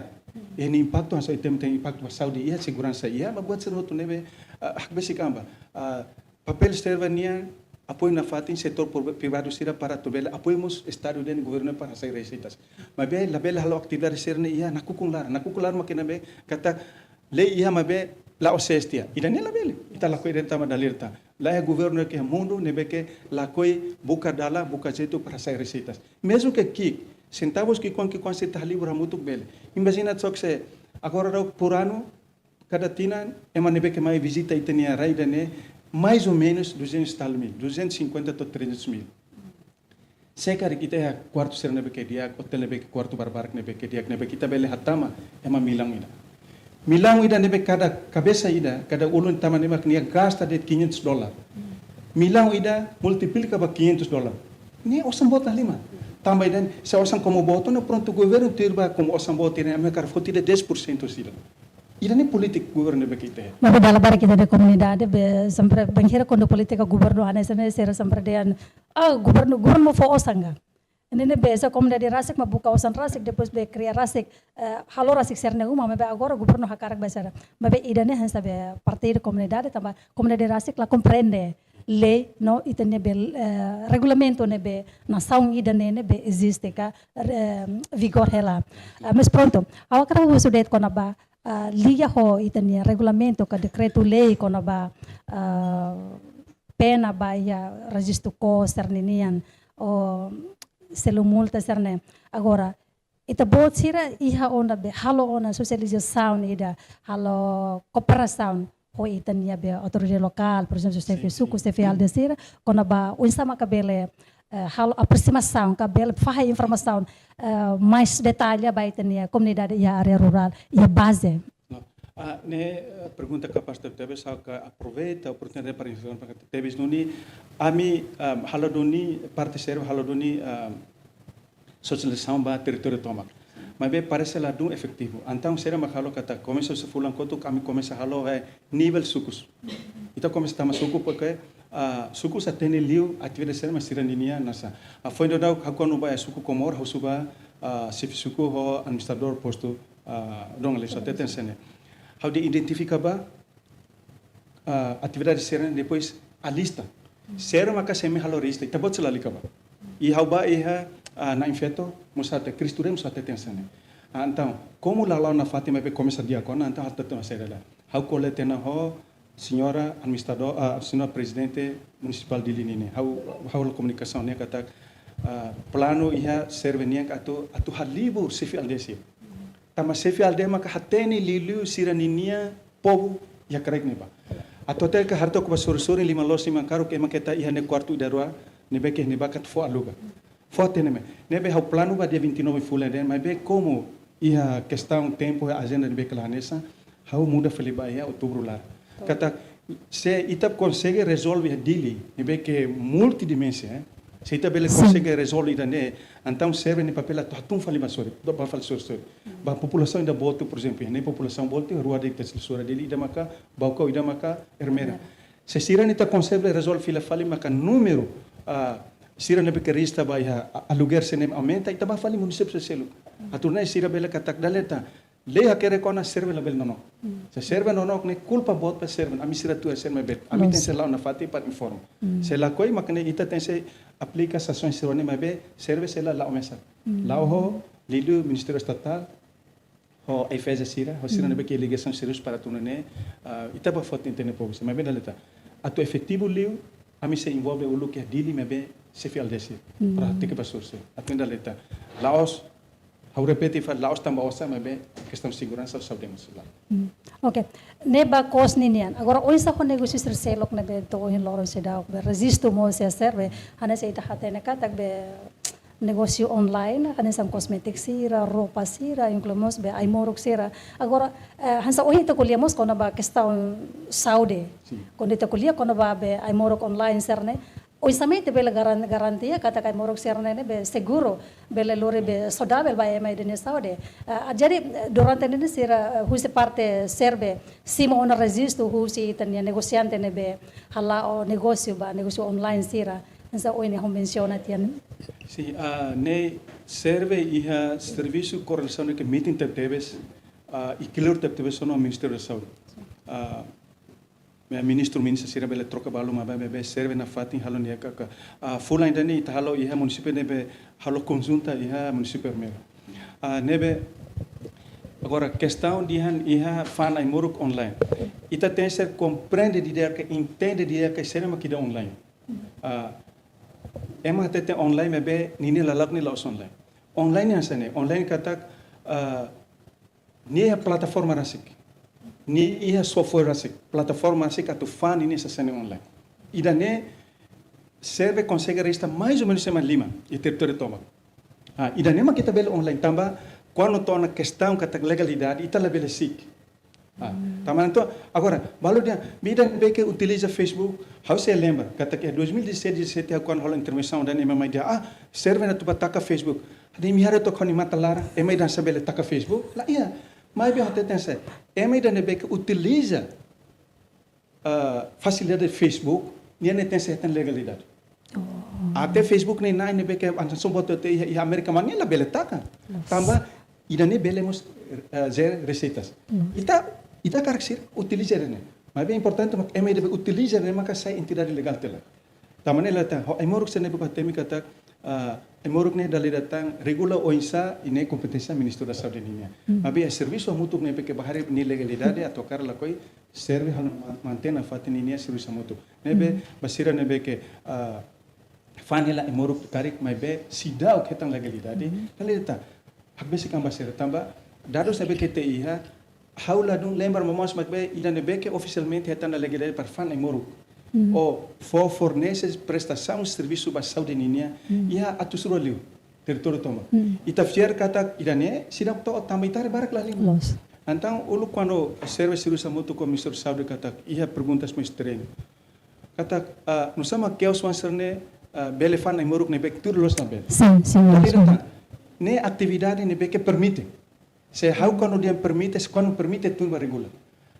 Iha-nia impaktu, hanesan ita-nia impaktu ba saúde iha, seguransa iha, ba buat sira hotu ne'ebé, ah, hakbesik an ba. Ah, papél SERVE nian, apoiu nafatin setór pri-, privadu sira para atu bele apoiu mós Estadu ida-ne'e, governu para hasai reseitas. Maibé labele halo atividade sira-ne'e iha nakukun laran. Nakukun laran mak ne'ebé katak lei iha maibé la'ós sees tiha. Ida-ne'e labele. Ita lakohi ida-ne'e tanba dala ida tan. Laiha governu iha mundu ne'ebé ke lakohi buka dalan, buka jeitu para hasai reseitas. Mezmu ke ki'ik, sentavus ki'ikoan, ki'ikoan se ita halibur hamutuk bele. Imajina só ke se agora daudaun por anu, kada tinan, ema ne'ebé ke mai vizita ita-nia rai ida-ne'e, mais ou menos duzentos e tal mil, duzentos e cinquenta to'o trezentos mil. Se karik ita iha kuartu sira ne'ebé ke di'ak, otél ne'ebé ke kuartu barbarak ne'ebé ke di'ak, ne'ebé ke ita bele hatama ema milan ida. Millaun ida ne'ebé kada kabesa ida, kada ulun tama ne'e mak nia gasta de'it quinhentos dólar. Millaun ida multiplika ba quinhentos dólar. Ne'e osan boot halimar. Tanba ida-ne'e, se osan komu boot ona, prontu governu tuir ba komu osan boot ida, ami hakarak foti de'it dez por cento sira. Ida-ne'e polítika governu ne'ebé ke ita. Maibé dala barak ita-nia komunidade be sempre bainhira kuandu polítika governu hanesan ne'e sira sempre dehan, ah, governu, governu fó osan ka. Ne'e ne'ebé se komunidade rasik mak buka osan rasik, depois be kria rasik, eh, halo rasik sira-nia uma, maibé agora governu hakarak ba sira. Maibé ida-ne'e hanesan be parte de komunidade tanba komunidade rasik la komprende lei no ita-nia be, eh, regulamentu ne'ebé nasaun ida-ne'e ne'ebé eziste ka, eh, vigora hela. Ah, mas prontu, ha'u hakarak husu de'it kona-ba, ah, liga ho ita-nia regulamentu ka dekretu-lei kona-ba, ah, pena ba iha rejistu kos sira-ninian, ou selu multa sira-ne'e. Agora, ita-boot sira iha ona be, halo ona sosializasaun ida, halo kooperasaun ho ita-nia be autoridade lokál, por ezemplu, xefe, sin, suku, sin, xefe aldeia sira, kona-ba oinsá maka bele, eh, halo aproximasaun, ka bele fahe informasaun, eh, mais detalle ba ita-nia komunidade iha área rurál, iha baze. No. Ah, ne'e, eh, pergunta kapás tebes, ha'u hakarak aproveita oportunidade para informar katak tebes duni, ami, ah, halo duni, parte serve halo duni, ah, sosializasaun ba territóriu tomak. Maibé parese ladún efetivu. Entaun, sira mak halo katak komesa husi fulan kotuk, ami komesa halo iha nivel sukus. Ita komesa tama suku, porke, ah, sukus hatene liu atividade sira mak sira-ninia nasa. Ah, foin daudauk ha'u kuandu bá iha suku Comoro, husu ba, ah, xefe suku ho administradór postu, ah, Dom Aleixo, hateten hanesan ne'e. Ha'u dehan identifika ba, ah, atividade sira-ne'e, depois alista. Sira maka sei mai halo rejista, ita-boot sei lalika ba. I ha'u bá iha, ah, Nain Feto, mós hatete, Cristo Rei mós hateten hanesan ne'e. Ah, entaun, komu la la'o nafatin maibé komesa di'ak ona, entaun hatete hanesan ne'e. Ha'u ko'alia tiha ona ho señora administradór, ah, señora prezidente munisipál Dili ninian. Ha'u, ha'u halo komunikasaun ne'e katak, ah, planu iha serve nian atu, atu halibur xefe aldeia sira. Tanba xefe aldeia maka hatene liuliu sira-ninia povu iha kraik ne'ebá. Atu hatene katak haree took ba sorin-sorin lima-loos, lima karuk ema keta iha ne'e kuartu ida rua, ne'ebé ke ne'ebá atu fó aluga. Fó hatene mai. Ne'ebé ha'u planu ba dia vinte e nove fulan ida-ne'e, maibé komu iha kestaun tempu, ajenda ne'ebé ke la hanesan, ha'u muda fali ba iha outubru laran. Katak, se ita konsege rezolve iha Dili, ne'ebé ke multidimensia, eh? Se ita bele, sin, konsege rezolve ida-ne'e, entaun serve nia papél atu hatún fali ba sorin, ba fali sorin-sorin. Ba populasaun ida boot, por ezemplu, ne'e populasaun boot, rua de'it sira Dili, ida maka Baucau, ida maka Ermera. Ermera. Se sira-ne'e ita konsege rezolve fila fali maka númeru, ah, sira ne'ebé ke rejista ba iha a-, aluguer sira-ne'e aumenta, ita bá fali munisípiu seluk. Atu nune'e sira bele katak dala ida, lei hakerek ona serve labele nonook. Se serve nonook ne'e kulpa boot ba serve, ami sira tuir serve maibé. Ami, loos, tenke la'o nafatin para informa. Se lakohi maka ne'e ita tenke aplika sansaun sira-ne'e maibé serve sei la la'o mesak. La'o ho liuliu Ministériu Estatál, ho AIFAESA sira, ho sira ne'ebé ke ligasaun sériu para atu nune'e, ah, ita bá foti entende povu. Maibé dala ida, atu efetivu liu, ami sei envolve uluk iha Dili maibé xefe aldeia sira. Para hateke ba sorin-sorin. Atu dala ida. La'ós, ha'u repete fali, la'ós tanba osan maibé kestaun seguransa, saúde emosionál. Oke. Ne'e ba kos ninian. Agora, oinsá ho negósiu sira seluk ne'ebé to'o ohin loron seidauk be rejistu mós iha serve, hanesan ita hatene katak be negósiu online, hanesan kosmétiku sira, roupa sira, inklui mós be ai-moruk sira. Agora, eh, hanesan ohin ita ko'alia mós kona-ba kestaun saúde. Sin. Kuandu ita ko'alia kona-ba be ai-moruk online sira-ne'e, oinsá mak ita bele garan-, garantia katak ai-moruk sira-ne'e ne'e be seguru, bele lori be saudavel ba ema ida-nia saúde. Ah, jadi, eh, durante ne'e sira, eh, husi parte serve simu ona rejistu husi ita-nia negosiante ne'ebé hala'o negósiu ba negósiu online sira. Hanesan ohin ho mensiona tiha ne'e. Sin, ah, ne'e serve iha servisu koordenasaun ne'e ke metin tebetebes, ah, i kleur tebetebes ho Ministériu da Saúde. Ah, me ministru, ministra sira bele troka balu maibé, be serve nafatin halo nia kaka. Ah, fulan ida-ne'e ita halo iha munisípiu ne'ebé halo konjunta iha munisípiu Ermera. Ah, ne'ebé agora kestaun dehan iha fa'an ai-moruk online. Ita tenke komprende didi'ak, entende didi'ak sira mak ida online. Ah, ema hatete online maibé ninia lala'ok ne'e la'ós online. Online hanesan ne'e, online katak, ah, nia iha plataforma rasik. Nia iha software rasik, plataforma rasik atu fa'an ninia sasán online. Ida-ne'e serve konsege rejista mais ou menus ema lima iha territóriu tomak. Ah, ida-ne'e mak ita bele online tanba kuandu to'o ona kestaun katak legalidade, ita labele si'ik. Ah, tanba entaun, agora, balu dehan, ema ida ne'ebé ke utiliza Facebook, ha'u sei lembra, katak dois mil e dezasseis, dezasete, ha'u kuandu halo intervensaun, dehan ema mai dehan, ah, serve atu bá taka Facebook. Ha'u dehan, imi haree took ha'u-nia matan laran, ema ida sei bele taka Facebook? Lae, iha. Maibé ha'u hateten, ema ida ne'ebé ke utiliza ah, fasilidade Facebook, nia ne'e tenke hetan legalidade. Oh. Até Facebook ne'e na'in ne'ebé ke hanesan boot iha, iha Amérika, maibé nia labele taka. Loos. Tanba ida-ne'e bele mós, eh, jere reseitas. Loos. Ita, ita hakarak sira utiliza ida-ne'e. Maibé importante mak ema ida be utiliza ida-ne'e maka sai entidade legál tiha ona. Tanba ne'e ita, ho, ai-moruk sira ne'ebé ke hateten katak, ah, ai-moruk ne'e dala ida tan regula oinsá, i ne'e kompeténsia Ministériu da Saúde nian. Hmm. Maibé servisu hamutuk ne'ebé ke bá haree nia legalidade, atu hakarak lakohi, serve halo man-, mantein nafatin ninia servisu hamutuk. Ne'ebé, hmm, ba sira ne'ebé ke, ah, fa'an hela ai-moruk karik maibé seidauk hetan legalidade, hmm, dala ida tan. Hakbesik an ba sira tanba dadus ne'ebé ke ita iha, ha'u ladún lembra momoos maibé ida ne'ebé ke ofisialmente hetan ona legalidade para fa'an ai-moruk. Hmm. Ou fó fornese prestasaun servisu ba saúde nian, hmm, iha atus rua liu, territóriu tomak. Hmm. Ita fiar katak ida-ne'e seidauk to'o tanba ita haree barak lahalimar. Loos. Entaun, uluk kuandu servisu hamutuk ho Ministériu Saúde katak iha perguntas mós estranha. Katak, ah, nusá mak kios oan sira-ne'e, ah, bele fa'an ai-moruk ne'ebé ke tuir loloos labele. Sin, sin, dala ida tan. Ne'e atividade ne'ebé ke permite. Se ha'u kuandu dehan permite, se kuandu permite atu bá regula.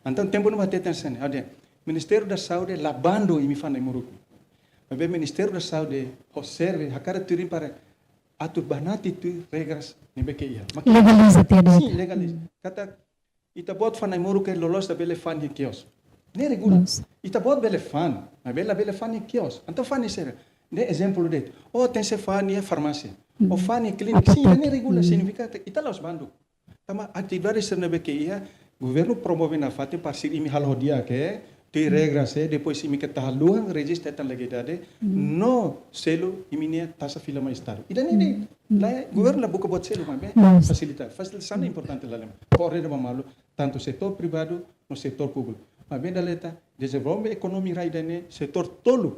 Entaun, tempu ne'ebá hateten hanesan ne'e, ha'u dehan, Ministériu da Saúde la bandu imi fa'an ai-moruk. Maibé Ministériu da Saúde, ho serve, hakarak tuir para atu banati tuir regras ne'ebé ke iha. Mak legaliza tiha de'it. Sin, legaliza. Hmm. Katak, ita-boot fa'an ai-moruk ke loloos labele fa'an iha kios. Ne'e regula. Loos. Ita-boot bele fa'an, maibé labele fa'an iha kios. Entaun fa'an iha saida? Ne'e ezemplu de'it. Oh, tenke fa'an iha farmásia. Hmm. Ou fa'an iha klínika. Sin, apotek. Ne'e regula, hmm, signifika katak ita la'ós bandu. Tanba atividade sira ne'ebé ke iha, governu promove nafatin para sira imi halo ho di'ak, tuir, hmm, regras, depois imi keta haluha rejista hetan legalidade, hmm, no selu imi-nia taxa fila mai Estadu. Ida-ne'e de'it. Hmm. Lae, governu la buka buat seluk, maibé, loos, fasilita. Fasilitasaun ne'e importante lahalimar. Ko'alia ba malu, tantu setór privadu no setór públiku. Maibé dala ida tan, dezenvolve ekonomia rai ida-ne'e, setór tolu.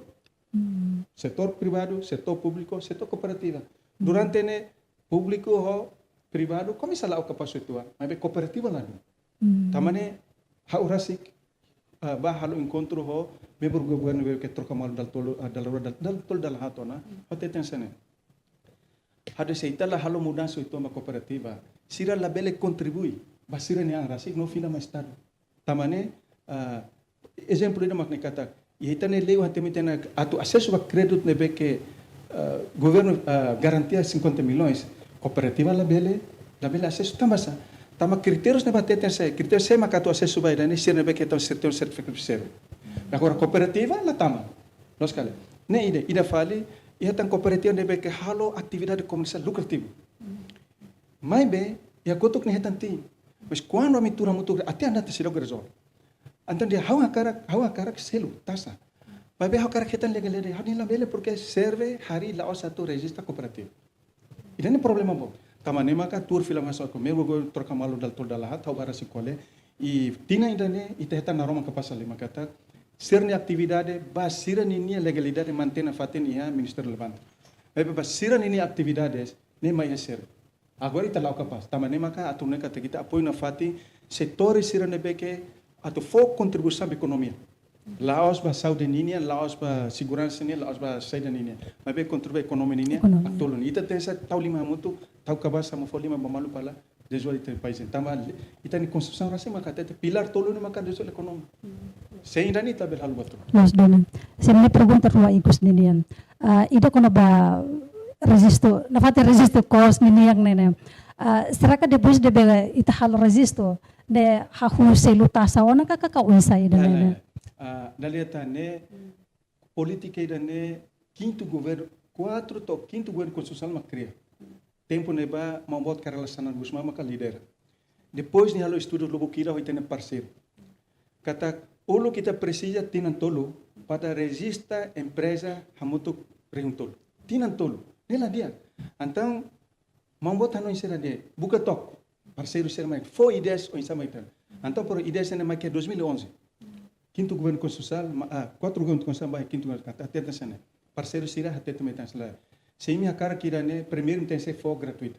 Hmm. Setór privadu, setór públiku, setór kooperativa. Hmm. Durante ne'e, públiku ho privadu komesa la'o kapás uitoan, maibé kooperativa ladún. Hmm. Tanba ne'e, ha'u rasik, ah, bá halo enkontru ho membru governu ne'ebé ke troka malu dala tolu, ah, dala rua, dala, dala tolu, dala haat ona, hmm, ha'u hateten hanesan ne'e. Ha'u dehan se ita la halo mudansa uitoan ba kooperativa, sira labele kontribui ba sira-nia an rasik no fila mai Estadu. Tanba ne'e, ah, ezemplu ida mak ne'e katak, iha ita-nia lei, ita-nia tena atu asesu ba kréditu ne'ebé ke, ah, governu, ah, garantia cinquenta milhões, kooperativa labele, labele asesu tanba sá? Tanba kritériu ne'ebá hateten sá, kritériu sé mak atu asesu ba ida-ne'e, sira ne'ebé ke hetan sertifikadu, sertifikadu. Agora kooperativa la tama. Loos ka lae? Ne'e ida, ida fali, iha tan kooperativa ne'ebé ke halo atividade komersiál lukrativu. Maibé, iha kotuk nia hetan tiha. Mas kuandu ami tuur hamutuk, até anda te seidauk rezolve. Entaun dehan ha'u hakarak, ha'u hakarak selu taxa. Maibé ha'u hakarak hetan legalidade, ha'u dehan labele, porke serve harii la'ós atu rejista kooperativa. Ida-ne'e problema boot. Tanba ne'e maka tuur fila mai Estadu, membru governu troka malu dala tolu, dala haat, ha'u bá rasik ko'alia. I tinan ida-ne'e, ita hetan naroman kapás lahalimar katak, sira-nia atividade, ba sira-ninia legalidade mantein nafatin iha ministériu relevante. Maibé ba sira-ninia atividades, ne'e mai iha serve. Agora ita la'o kapás. Tanba ne'e maka atu nune'e katak ita apoiu nafatin setór sira ne'ebé ke atu fó kontribuisaun ba ekonomia. La'ós ba saúde nian, la'ós ba seguransa nian, la'ós ba saida nian. Maibé kontribui ekonomia nian, ekonomia, atu tolun. Ita tenke tau liman hamutuk, tau kabasa, mak fó liman ba malu para dezenvolve ita-nia país. Tanba ita-nia Konstituisaun rasik maka hatete pilár tolu ne'e maka dezenvolve ekonomia. Sem ida-ne'e ita labele halo buat hotu. Loos duni. Sira-nia pergunta rua ikus ninian. Ah, ida kona-ba rejistu, nafatin rejistu kios ninian ne'e ne'e. Ah, será que depois de bele ita halo rejistu, ne'e hahú selu taxa ona ka, ka, ka oinsá ida ne'e ne'e? Lae, lae. Ah, dala ida tan ne'e, polítika ida-ne'e, kintu governu, kuatru to'o kintu governu konstitusionál mak kria. Tempu ne'ebá, maun boot Kay Rala Xanana Gusmão maka lidera. Depois nia halo estudu lubuk ida ho ita-nia parseiru. Katak uluk ita presiza tinan tolu para rejista empreza hamutuk rihun tolu. Tinan tolu. Ne'e la di'ak. Entaun, maun boot hanoin sira dehan, buka took, parseiru sira mai, fó ideias oinsá mai tan. Entaun, por ideias ne'e mai iha dois mil e onze. Kintu governu konstitusionál, ma-, ah, kuatru governu konstitusionál ba kintu governu konstitusionál, hatete hanesan ne'e. Parseiru sira hatete mai tan sila. Se imi hakarak ida-ne'e, primeiru tenke fó gratuita.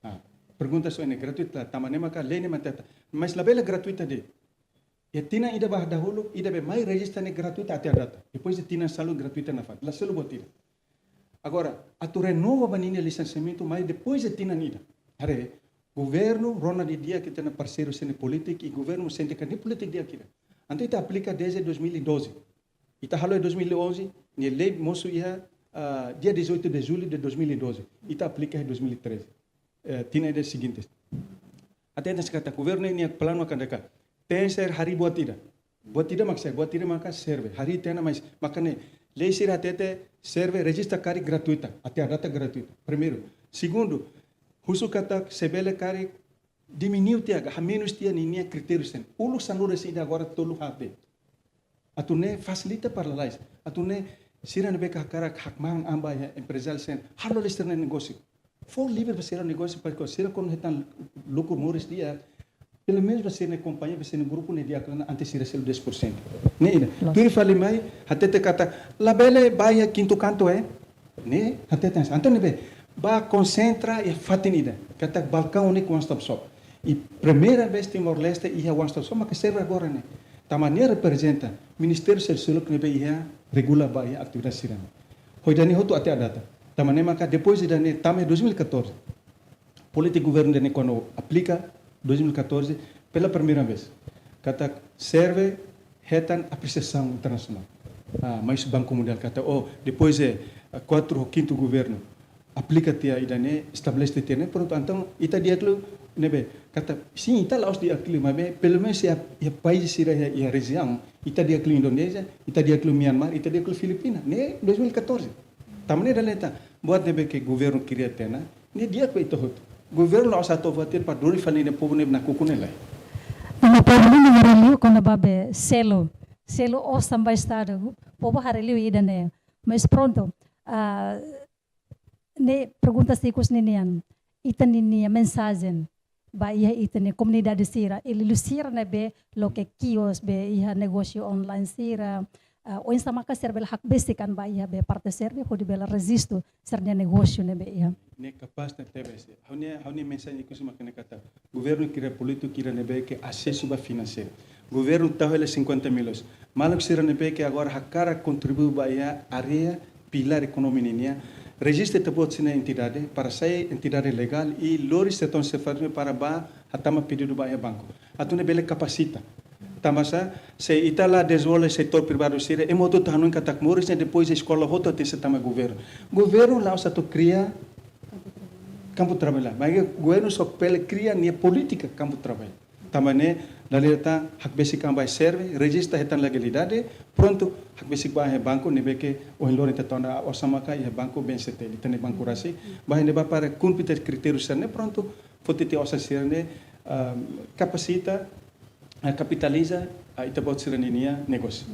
Ah, Pergunta só ne'e gratuita, tanba ne'e maka lei ne'e mak hateten. Mas labele gratuita de'it. Iha tinan ida ba dahuluk, ida be mai rejista ne'e gratuita até à data. Depois de tinan sanulu gratuita nafatin. La selu buat ida. Agora, atu renova ba ninia lisensiamentu, mas depois de tinan ida. Haree, governu rona didi'ak ita-nia parseiru sira-nia polítika, i governu sente katak nia polítika di'ak ida. Entaun ita aplika desde dois mil e doze. Ita halo iha dois mil e onze, nia lei mosu iha, ah, dia dezoito de julho de dois mil e doze. Ita aplika iha dois mil e treze. Eh, tinan ida seguinte. Até ita sei katak governu nia planu akan deka. Tenke ser harii buat ida. Buat ida mak sei, buat ida maka serve. Harii tiha ona, mas maka ne'e, lei sira hatete serve rejista karik gratuita, até à data gratuita. Primeiru. Segundu, husu katak se bele karik diminui tiha, hamenus tiha ninia kritériu sira-ne'e. Uluk sanulu-resin-ida, agora tolu haat de'it. Atu nune'e fasilita para lalais. Atu nune'e sira ne'ebé ke hakarak hakmaan an ba iha emprezáriu sira-ne'e, halo lai sira-nia negósiu. Fó livre ba sira negósiu, para ke sira kuandu hetan lukru moris di'ak, pelumenus ba sira-nia kompañia, ba sira-nia grupu ne'e di'ak ona, antes sira selu dez por cento. Ne'e ida. Loos. Tuir fali mai, hatete katak labele ba iha kintu kantu, eh? Ne'e, hatete hanesan. Entaun ne'ebé, ba konsentra iha fatin ida. Katak balkaun úniku one stop shop. I primeira vez Timor-Leste iha one stop shop, maka serve agora ne'e. Tanba ne'e reprezenta ministériu seluk-seluk ne'ebé iha regula ba iha atividade sira-ne'e. Ho ida-ne'e hotu até à data. Tanba ne'e maka depois de ida-ne'e tama dois mil e catorze. Polítika governu ida-ne'e kuandu aplika dois mil e catorze pela primeira vez. Katak serve hetan apresiasaun internasionál. Ah, mais Banku Mundiál katak, oh, depois de, ah, kuatru ho kintu governu aplika tiha ida-ne'e, estabelese tiha ne'e, prontu, entaun ita di'ak liu ne'ebé, katak, sin, ita la'ós di'ak liu, maibé pelumenus iha, iha país sira iha, iha rejiaun, ita di'ak liu Indonézia, ita di'ak liu Myanmar, ita di'ak liu Filipina, ne'e dois mil e catorze. Tanba ne'e ita lee tan, buat ne'ebé ke governu kria tiha ona, ne'e di'ak ba ita hotu. Governu la'ós atu atu para duri fali nia povu ne'ebé nakukun ne'e lae. Tanba povu ne'e haree liu kona-ba be selu, selu osan ba Estadu, povu haree liu ida-ne'e. Mas prontu, ah, ne'e pergunta ikus ninian, ita-nia mensajen ba iha ita-nia komunidade sira, i liuliu sira ne'ebé loke kios be iha negósiu online sira, ah, oinsá maka sira bele hakbesik an ba iha be parte serve hodi bele rejistu sira-nia negósiu ne'ebé iha. Ne'e kapás tebes. Ha'u-nia, ha'u-nia mensajen ikus maka ne'e katak governu kria polítika ida ne'ebé ke asesu ba finanseiru. Governu tau hela cinquenta milhões. Maluk sira ne'ebé ke agora hakarak kontribui ba iha área pilár ekonomia ninian, rejista ita-boot sira-nia entidade, para sai entidade legál i lori setór sira para ba hatama pedidu ba iha banku. Atu nune'e bele kapasita. Tanba sá, se ita la dezenvolve setór privadu sira, ema hotu atu hanoin katak moris ne'e depois de eskola hotu tenke tama governu. Governu la'ós atu kria kampu traballu. Mas governu só bele kria nia polítika kampu traballu. Tanba ne'e, dala ida tan hakbesik an ba serve, rejista hetan legalidade, prontu, hakbesik ba iha banku ne'ebé ke ohin loron ita tau ona osan maka iha banku B N C T, ita-nia banku rasik, ba iha ne'ebá para kumpre kritériu sira-ne'e, prontu, foti tiha osan sira-ne'e, ah, kapasita, ah, kapitaliza, ah, ita-boot sira-ninia negósiu.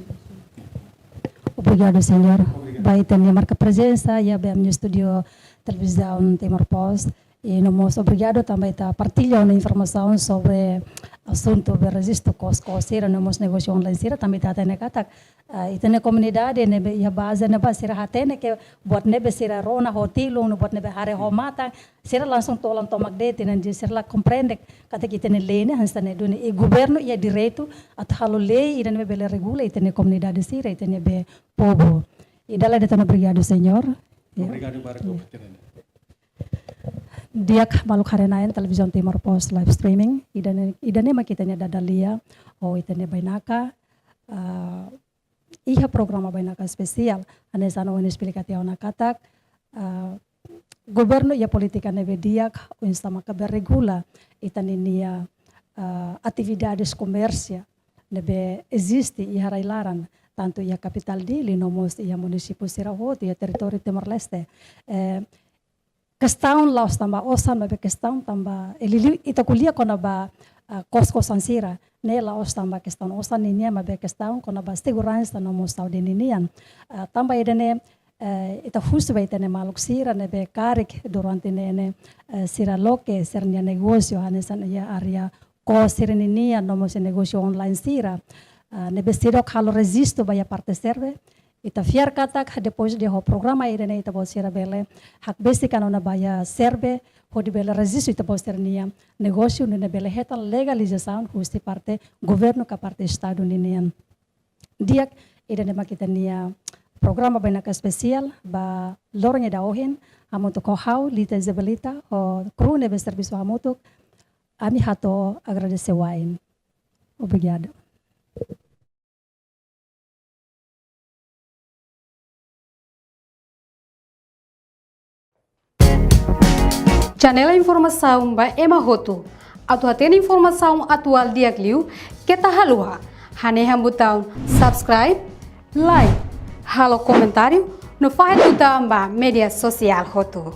Obrigadu, señór. Obrigadu. Ba ita-nia marka prezensa iha be ami-nia estúdiu televizaun Timor Post. I no mós obrigadu tanba ita partilla ona informasaun sobre asuntu be rejistu kos-kos sira, no mós negósiu online sira, tanba ita hatene katak, ah, ita-nia komunidade ne'ebé iha baze ne'ebá sira hatene ke buat ne'ebé sira rona ho tilun, no buat ne'ebé haree ho matan, sira langsung tolan tomak de'it, ne'e sira la komprende katak ita-nia lei ne'e hanesan ne'e duni. I governu iha direitu atu halo lei ida ne'ebé bele regula ita-nia komunidade sira, ita-nia be povu. I dala ida tan obrigadu, señór. Ya. Obrigadu barak, ya, oportunidade. Di'ak maluk haree-na'in televizaun Timor Post live streaming. Ida-ne'e, ida-ne'e mak ita-nia dada lia, ho ita-nia bainaka, ah, iha programa Bainaka Espesiál, hanesan ohin esplika tiha ona katak, ah, governu iha polítika ne'ebé di'ak, oinsá maka bele regula ita-ninia, ah, atividades komérsiu ne'ebé eziste iha rai-laran, tantu iha kapitál Dili, no mós iha munisípiu sira hotu, iha territóriu Timor-Leste. Eh, kestaun la'ós tanba osan, maibé kestaun tanba, eh, liuliu ita ko'alia kona-ba, ah, kos-kosan sira. Ne'e la'ós tanba kestaun osan ninian, maibé kestaun kona-ba seguransa no mós saúde ninian. Ah, tanba ida-ne'e, eh, ita husu ba ita-nia maluk sira ne'ebé karik durante ne'e ne'e, eh, sira loke sira-nia negósiu hanesan iha área kos sira ninian no mós negósiu online sira. Ah, ne'ebé seidauk halo rejistu ba iha parte serve, Ita fiar katak depois de ho programa ida-ne'e ita-boot sira bele hakbesik an ona ba iha SERVE, hodi bele rejistu ita-boot sira-nia negósiu nune'e bele hetan legalizasaun husi parte governu ka parte estadu ninian. Di'ak, ida-ne'e mak ita-nia programa bainaka espesiál ba loron ida ohin, hamutuk ho ha'u, Lita Isabelita, ho kru ne'ebé servisu hamutuk, ami hato'o agradese wa'in. Obrigada. Channel informasaun ba ema hotu. Atu hatene informasaun atuál di'ak liu, keta haluha hanehan butaun subscribe, like, halo komentáriu, no fahe tutan ba média sosiál hotu.